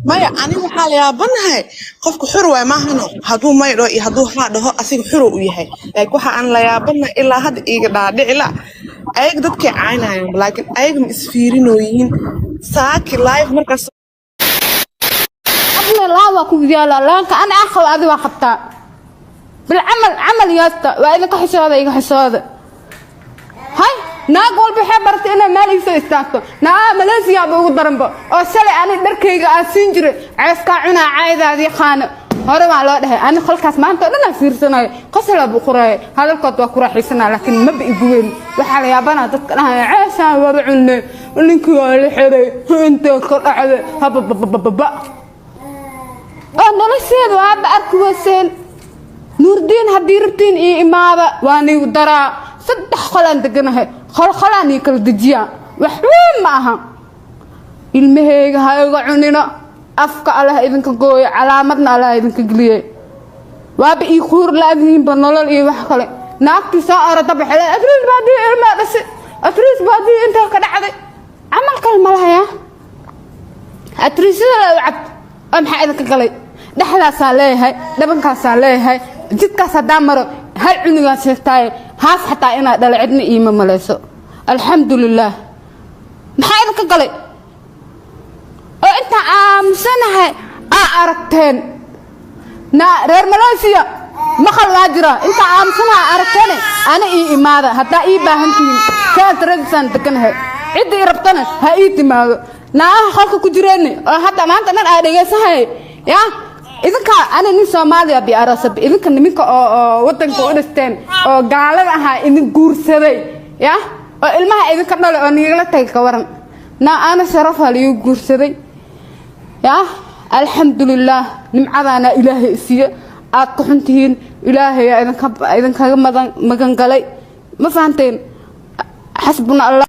Maya, ani waxaa la yaabanahay, qofka xur waay maahano, hadduu may dhaho iyo hadduu haa dhaho, asiga xuru u yahay. Laakiin waxa aan la yaabanahay ilaa hadda iiga dhaadhici la, ayaga dadkay caynayaan, laakiin ayaga ma isfiirinooyiin saaki live markaas? Abna laa waa ku yaala laanka ana aan qabo, adi waa qabtaa bilcamal camal yaasta. Waa idinka xishooda, iga xishooda. Hay, naag walba waxay baratay inay meel iisoo istaagto. Naa Maleesiya ba ugu daranba oo shalay ani dharkayga aan siin jiray ceeskaa cunaa caaydaadii qaano hore waa loo dhahay. Ani qolkaas maanta oo dhan aan fiirsanayo, qosolaa buu qorayay, hadalkood waa ku raaxaysanaa, laakiin maba igu weyn. Waxaa la yaabanaa dadka dhahaya ceeshaan waaba cunne, ninkii waa la xiray, intee ka dhacday, habababababa oo nolosheeda waaba arki weyseen. Nuurdiin, haddii rabtiin ii imaada, waa niigu daraa. Saddex qolaan deganahay, qol qolaan ii kala dejiyaa, wax weyn ma aha. Ilmaheyga ha iga cunina, afka Allah idinka gooyo, calaamadna Allah idinka geliyey. Waaba ii quur la-dihiinba nolol iyo wax kale. Naagtii soo orada baxay, Atriis baadii ilmaa dhashay, Atriis baadii intaa ka dhacday, camal kale ma lahayaa. Atriisyada la u cabto oo maxaa idinka galay? Dhexdaasaa leeyahay, dhabankaasaa leeyahay, jidkaas haddaa maro hal cunugaan sheegtaaye, haaf xataa inaa dhala cidna iima malayso. Alxamdulilaah. Maxaa idinka galay oo intaan aamusanahay aa aragteen? Na reer Malaysiya maqal waa jira, intaan aamusanahay aa aragteene, ana ii imaada haddaa ii baahan tihiin. Kaantaradisaan deganahay, cidda ii rabtana ha ii timaado. Naagaha qolka ku jireen oo hadda maanta dhan aa dhegaysahay ya idinka, ana nin Soomaaliya bi aroosab, idinka niminka oo wadanka u dhisteen oo gaalada ahaa idin guursaday ya oo ilmaha idinka dhalay oo nigala tagay, ka waran? Na ana sharafa liigu guursaday ya, alxamdulilaah. Nimcadaana Ilaahay isiiye, aad ku xuntihiin, Ilaahay idinka idinkaga madan magan galay. Ma fahanteen? Xasbuna Allah.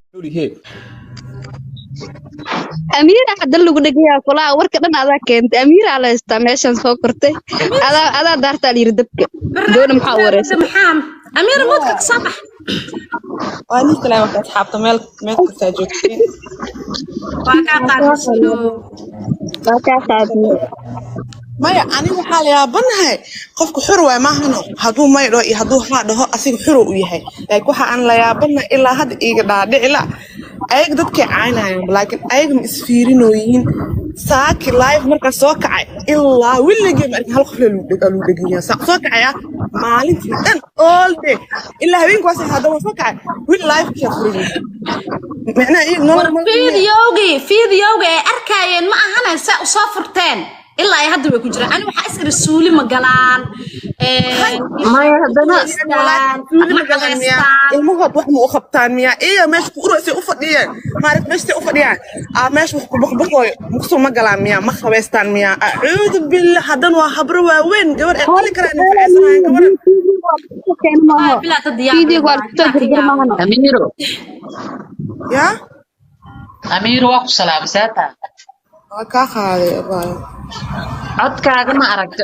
Amiira hadda lagu dhegayaa kulaha, warka dhan adaa keentay. Amiira la haystaa, meeshan soo kortay, adaa daartaa la yiri dabka doona. Maxaa u wareysay? Maxaa Amiira moodka ka soo bax. Waa nin kale marka, asxaabta meel meel kastaa joogtiin. Waa kaa qaadaysiyo. Waa kaa qaadnay. Maya, ani waxaa la yaabanahay, qofka xur waay maahano, hadduu may dhaho iyo hadduu haa dhaho, asiga xuru u yahay. Laakiin waxa aan la yaabanahay ilaa hadda iiga dhaadhici la, ayaga dadkay caynayaan, laakiin ayaga ma isfiirinooyiin saaki live markaas soo kacay? Ilaa weligay ma arkin hal qof lagu dhegan yahay. Soo kacaya maalintii dhan, all day, ilaa habeenkii waa seexda, waa soo kacay, wili live kiyaa furan micnaha iyaga nolol War fiidiyowgii ay arkaayeen ma ahana, saa u soo furteen ilaa ay hadda way ku jiraan. Ani waxaa is iri suuli ma galaan. Maya, haddana suuli ma galaan miyaa? Ilmahood wax ma u qabtaan miyaa? Iyaga meesha ku urasay u fadhiyeen, maaragt, meesha u fadhiyaan aa meesha wax ku baqbaqooyo, muqsul ma galaan miyaa? Ma khabeystaan miyaa? Acuudu billah. Haddana waa habro waaweyn, gabar ay qali karaan inay gabaran. Fiidiyowga waa lagu soo jarjar maahano. Amiiro. Yaa. Amiiro, waa ku salaamay, saata. Waa kaa qaaday, abaayo. Codkaaga ma aragti,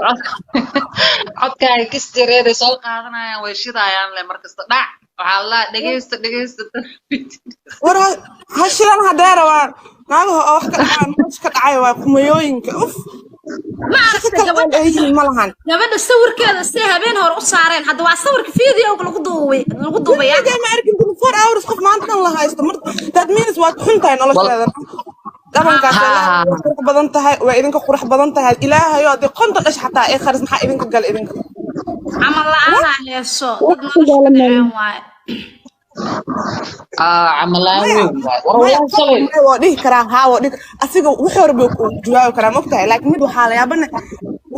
codkaaga kistireeday soo qaadanayaan, way shidaayaan le markasta dhac. Waxaa la dhegeysta, dhegeysta. War ha shilan haddee rabaan, naagaha oo wax ka dhacaan, meesha ka dhacay waa kumayooyinka, uf. Ma shaqo aragtay kale oo gabadha ay yihiin ma lahan. Gabadha sawirkeeda si habeen hore u saareen, hadda waa sawirka fiidiyowga lagu duubaya. Weligaa ma arkin 24 hours qof maanta dhan la haysto. Mar that means waad xun tahay nolosheeda dhabankaas. Way qurux badan tahay, waa idinka qurux badan tahay. Ilaahayo, haddii 50 dhash xataa ay kharis, maxaa idinka gala idinka? Camal la-aanaa heeso, dad nolosha ku dhaceen waaye. Camalaan Maya. Weyn waay war. Maya. Walaa shalay. Maya, waa dhihi karaa haa, waa dhihi asiga wuxuu rabay uu jawaabi karaa, mogtahay? Laakiin mid waxaa la yaabana,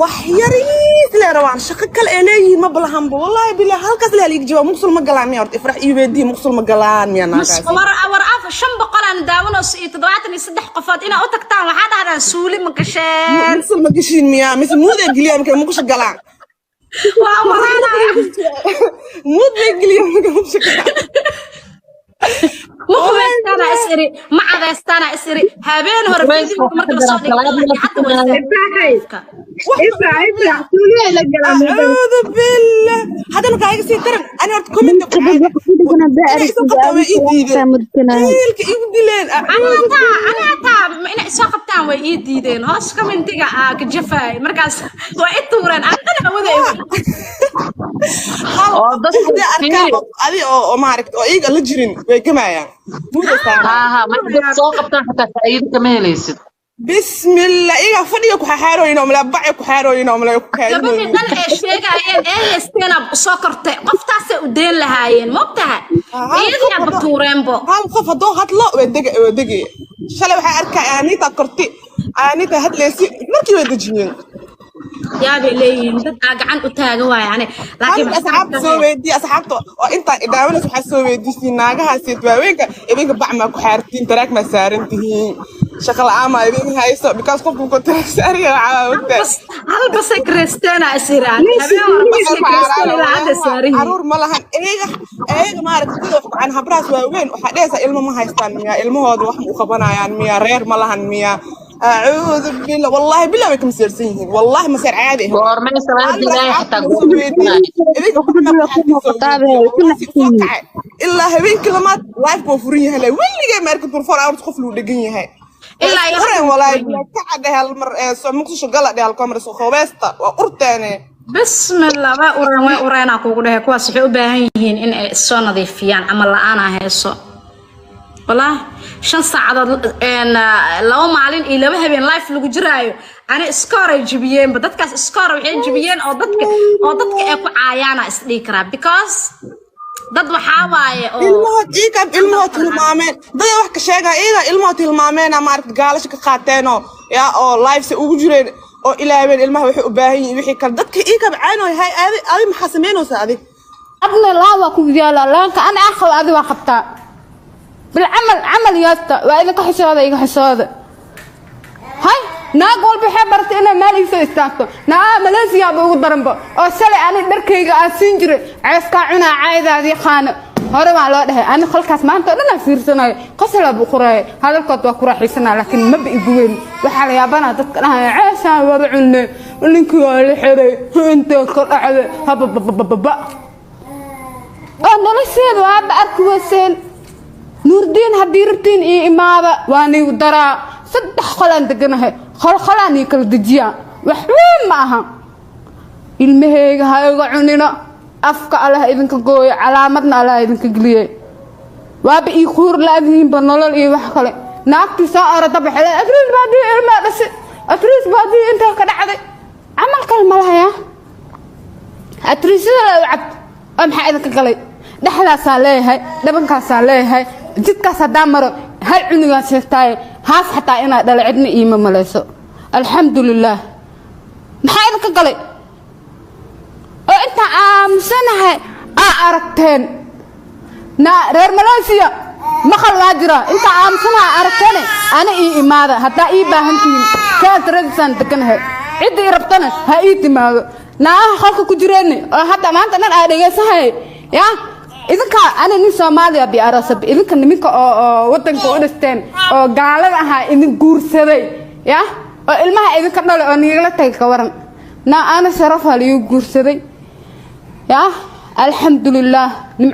wax yariis lee rabaan, shaqo kale ay leeyihiin ma balahanba. Wallaahi billahi, halkaas lee liiga jawaab. Muqsul ma galaan miya horta? Ifrax iyo weydii, muqsul ma galaan miya naagaasi? War war af 500 aan daawanayso iyo 73 qofood inaa u tagtaan, waxaa dhahdaan suuli ma gasheen? Muqsul ma gashiin miya, mise muud ay geliyaan markay muqsha galaan? Waa waraanaya. Muud bay geliyaan markay muqsha galaan. Ma qubaystaana is iri, ma cadaystaana is iri. Habeen hore Qubayska fiidiyowga marka lasoo dhigay ilaa iyo hadda way Ifraaxay, saarka. Ifraax, Ifraax, suuliya la galaa muddo. Acuudu billah, haddana kaaga sii daran, ani horta commenta ku Dadka caayna wax ku dhigana inay baa isoo qabtaan way ii diideen, mudkanaayo. Wiilka igu dileen. Ani Acuudu hataa, ani hataa inay isoo qabtaan way ii diideen. Hoos commentiga aa ka jafaay, markaas way i tuureen, aan dhan hawada igu. Hal oo qof dadku haddii arkaan fiiri oo adi oo maaragta oo iyaga la jirin, way gamayaan, muuday saarayaan. Haa haa, marka dad soo qabtaan xataa faa'iido kama helaysid. Bismillah, iyaga fadhiga ku xaxaarooyin oo malaa bacay ku xaarooyin oo malaa ku Gabadhii kaadinooyin. dhan ee sheegaayeen ee haysteena soo kortay, qoftaasay u deen lahaayeen, mogtahay? Hal qof Iyadiyaaba haddoo tuureenbo. Hal qof haddoo hadlo, way dega, way degaya. Shalay waxaa arkay Anita korti, Anita hadlaysi markii way dejiyeen. Yaabay leeyihiin dad aa gacan u taagan waay ani, laakiin Hal maxaa asxaabta soo weydiiya, asxaabta oo intaan idaawanaysa waxaa soo weydiisiin naagahaasiit waaweynka, idinka bac maa ku xaartiin, taraag maa saaran tihiin, shaqa la'aan maa idin hayso, because qofku ku taraag saaraya waxaa ogtahay. Bas hal basay kristeena is iraan habeen hore, basay kristeen ilaa hadda saaran yihiin. Caruur ma lahan iyaga, iyaga maaragta sida wax kucan habrahaas waaweyn waxaa dhehaysaa ilmo ma haystaan miya, ilmahooda wax ma u qabanayaan miya, reer ma lahan miya? Acuudu billah, wallahi billah, way ka maseersan yihiin, wallahi maseer caadi ah. Goormee salaada Maalin ilaahay asxaabta xataa soo goorma weydiiyey tukanaayo? idinka Uqdadu bac maa waa ku ku xaartiin, soo muuqataa weydiiya, bay ku wallahi soo naxsan yihiin. kacay ilaa habeenkii lamaad live buu furan yahay, laa weligay ma arkin 24 hours qof luu dhegan yahay. Waa Ilaa isku iyo hadda ureen way walaahi furan bilaa yihiin. Kaca dheh hal mar ee soo Muqdisho gala dheh hal kamar soo qobeesta waa urteene. Bismillah, waa ureen, way ureenaa kugu dhehe. Kuwaas waxay u baahan yihiin in ay soo nadiifiyaan, camal la'aanaa hayso. Wallaahi 5 saacadood een, 2 maalin iyo 2 habeen live lagu jiraayo, ani iskooray jibiyeenba dadkaas, iskoor waxay jibiyeen oo dadka ay ku caayaana is dhihi karaa, because dad waxaa waaye oo Ilmahood iyaga ilmahood tilmaameen, daday wax ka sheegaya, iyaga ilmahood tilmaameena maaragta gaalasha ka qaateenoo yaa oo live se ugu jireen oo ilaaween ilmaha waxay u baahan yihiin, wixii kale dadka iyaga caanoy hay. Adi adi maxaa samaynaysaa adig? Adna laa waa ku yaala laanka ana aan qabo, adi waa qabtaa. Bilcamal camal yaasta waa idinka xisooda, iga xisooda. Hay naag walba waxay baratay inay meel iisoo istaagto. Naa Maleesiyaaba ugu daranba oo shalay ani dharkayga aan siin jiray ceeskaa cunaa caaydaadii qaano hore baa loo dhahay. Ani qolkaas maanta oo dhan aan fiirsanayo, qosolaa buu qoraayay, hadalkood waa ku raaxaysanaa, laakiin maba igu weyn. Waxaa la yaabanaa dadka dhahaya ceesaan waba cunne, ninkii waa la xiray, intee ka dhacday, habababababa oo nolosheeda waaba arki weyseen. Nuurdiin, haddii rabtiin ii imaada, waa niigu daraa. 3 qolaan deganahay, qol qolaan ii kala dejiyaa, wax weyn ma aha. Ilmahayga ha iga cunina, afka Allah idinka gooyo, calaamadna Allah idinka geliyey. Waaba ii quur la-dihiinba nolol iyo wax kale. Naagtii soo orada baxele atriis baadii ilmaa dhashay, atriis baadii intaa ka dhacday, camal kale ma lahayaa, atriisyada la u cabto oo maxaa idinka galay? Dhexdaasaa leeyahay, dhabankaasaa leeyahay, jidkaas haddaan maro hal cunugaan sheegtaaye, haas xataa inaa dhala cidna iima malayso. Alxamdulilaah, maxaa idinka galay oo intaan aamusanahay aa aragteen? Na reer Malaysiya maqal waa jira, intaan aamusanahay aa aragteene, ana ii imaada haddaa ii baahan tihiin. Kaas radisaan deganahay, cidda ii rabtana ha ii timaado. Naagaha qolka ku jireeni oo hadda maanta dhan aa dhegaysahay ya idinka, ani nin Soomaaliya bi arosab, idinka niminka oo wadanka u dhisteen oo gaalada ahaa idin guursaday ya oo ilmaha idinka dhalay oo nigala tagay, ka waran? Na ana sharaf ha liigu guursaday ya, alxamdulilaah.